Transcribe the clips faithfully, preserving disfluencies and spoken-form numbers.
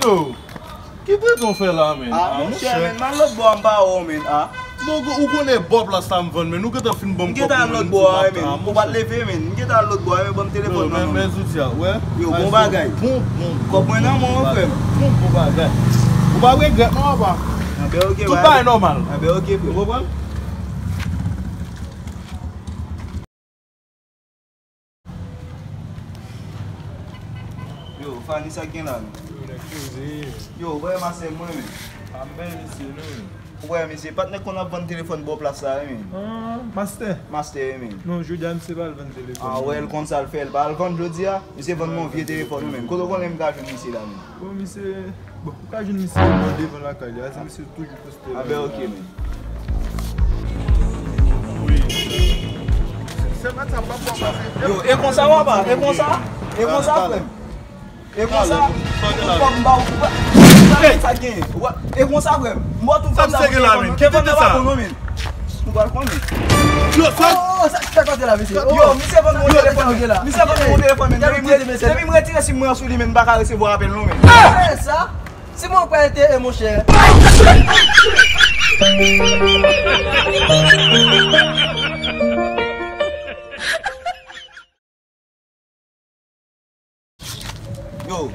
Yo, ki tretan w fè la, men? Ah, monchè, men, m al lòt bò a, m pa wè w, men, ah. Bon, ou konnen bò plas la m vann, men nou gentan fin ban m kòb, men, m di m ap ta, monchè. Ou pa t leve, men. M gentan al lòt bò a, men ban m telefòn nan men. Men zouti a, wè. Yo, bon bagay. Bon, bon, kòb mwen nan men w, frè m. Bon, bon bagay. Ou pa regrèt, non, papa. Anben, ok, tout bagay nòmal. Anben, ok, frè m. Ou konprann? Yo, Fanny, sa k gen la, men? Yo, nèg poze. Yo, ou wè mastè mwen, men. A m bèl mesye, non, men. Ou wè, mesye, patnè konn ap vann telefòn bò plas la, wi, men. Ah, mastè? Mastè, wi, men. Non, jodi a, misye pa al vann telefòn. Ah, wè, l konn sa l fè, l pa al vann jodi a. Misye vann mwen yon vye telefòn, wi, men. Kote w konnen m ka jwenn misye la, men? Bon, misye, bon, ou ka jwenn misye bò devan lakay li a, se misye toujou poste la. A ben, ok, men. Wi. Se, se mèt sa, m p ap fè w pase. Yo, e konsa, papa, e konsa, e konsa, frè m. E konsa, kòb m ba ou, ou pa, ou pa konn sa k genyen. Ou pa, e konsa, frè m. M ba w tout kòb sa pou telefòn nan. Telefòn nan pa bon, non, men. Nou pral konnen. Yo, sa. Oh, sa ki fè kote la, mesye? Yo, misye vann mwen yon telefòn, men. Misye vann mwen yon telefòn, men. Depi m retire, depi m retire sim mwen an sou li, men, m pa ka resevwa apèl, non, men. Sa? Si mwen prete, e monchè. Yo.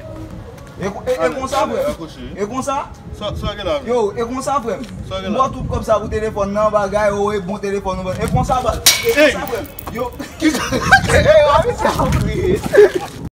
E, e, e konsa, frè m. E konsa? Sa, sa gen la, men? Yo, e konsa, frè m. Sa gen la? M ba w tout kòb sa pou telefòn nan, bagay, o, e bon telefòn, e konsa, ba, e konsa, frè m. Yo. Ki sa? E, yo, a, mesye, a, wi.